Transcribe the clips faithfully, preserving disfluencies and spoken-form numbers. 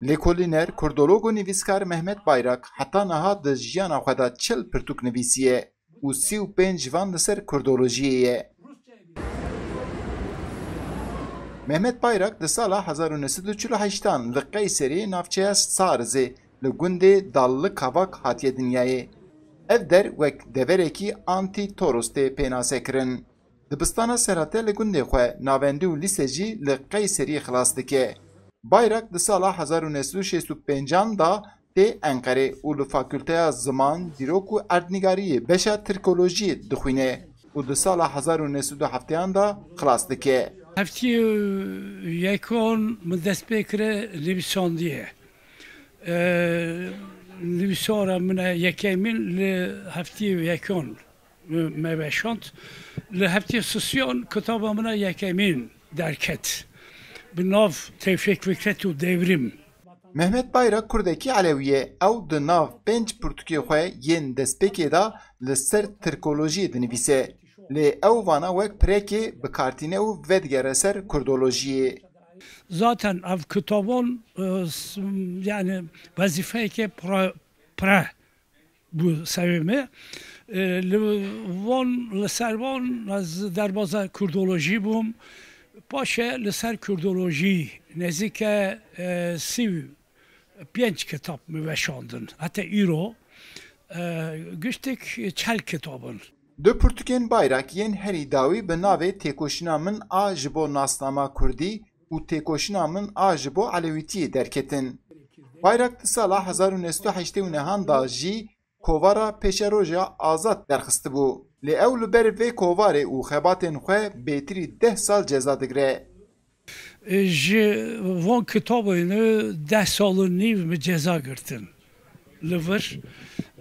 Lêkolîner, kurdolog û nivîskar Mehmet Bayrak heta niha di jiyana xwe de çil pirtûk nivîsiye û sî û pênc ji van li ser kurdolojiyê ye. Mehmet Bayrak di sala hezar û neh sed û çil û heştan li Qeyserê, navçeya Sarizê, li gundê Dallı Kavak hatiye dinyayê. Ev der wek deverekî antî-Toros tê pênasekirin. Dibistana serhate li gundê xwe navendî û lîse jî li Qeyseriyê xilas dike. Bayrak di sala hezar û neh sed û şêst û pêncan de tê Enqerê û li Fakulteya Ziman, Dîrok û Erdnîgariyê beşa Tirkolojiyê dixwîne û di sala hezar û neh sed û hefteyan de xilas dike. Heftê yekan min dest pê kire nivîsandiyê. Ee, nivîsara min e yekemîn li heftê yekan me veşand. Li heftê sisiyan kitaba min e yekemîn derket. Bi nav Tevfik Fikret û Devrim. Mehmet Bayrak kurdekî Elewî ye. Ew di nav pênc pirtûkê xwe yên destpêkê de li ser Tirkolojiyê dinivîse. Lê ew vana wek pirekê bikartîne û vedigere ser kurdolojiyê. Zaten ev kitaban, e, s-, yani wezîfeyeke pire, pire bû serê me. E, li van, li ser van ez derbaza kurdolojî bûm. Paşê li ser kurdolojî nêzîke, e, sî û pênc kitab mi veşandin. Heta îro, e, giştik çel kitab in. Du pirtûkên Bayrak yên herî dawî bi navê Têkoşîna Min a ji bo Nasnama Kurdî û Têkoşîna Min a ji bo Elewîtiyê derketin. Bayrak di sala hezar û neh sed û heştê û nehan de jî kovara Pêşeroja Azad derxistibû. Lê ew li ber vê kovarê û xebatên xwe bêtirî deh sal ceza digire. Ji van kitabên deh sal û nîv min ceza girtin li vir.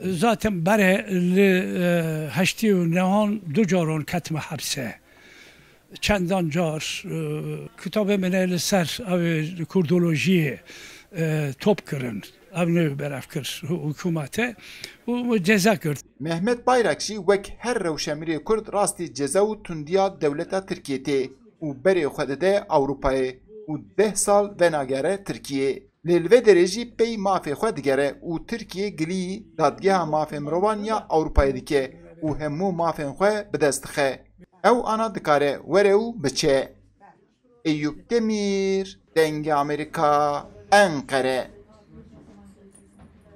Zaten berê li, e, heştê û nehan du caran ketime hepse. Çendan car, e, kitabê min e li ser ew kurdolojiyê, e, top kirin. Ev nê berev kir hikûmete û min ceza girt. Mehmet Bayrak jî wek her rewşenbîrê Kurd rastî ceza û tundiya dewleta Tirkiyê tê û berê xwe dide Ewropayê û deh sal venagere Tirkiyê. Lê li vê derê jî pey mafê xwe digere û Tirkiye gilî Dadgeha Mafê Mirovan ya Ewropayê dike û hemû mafên xwe bi dest dixe. Ew ana dikare were û biçe. Eyûp Demîr, Dengê Amerîka, Enqere.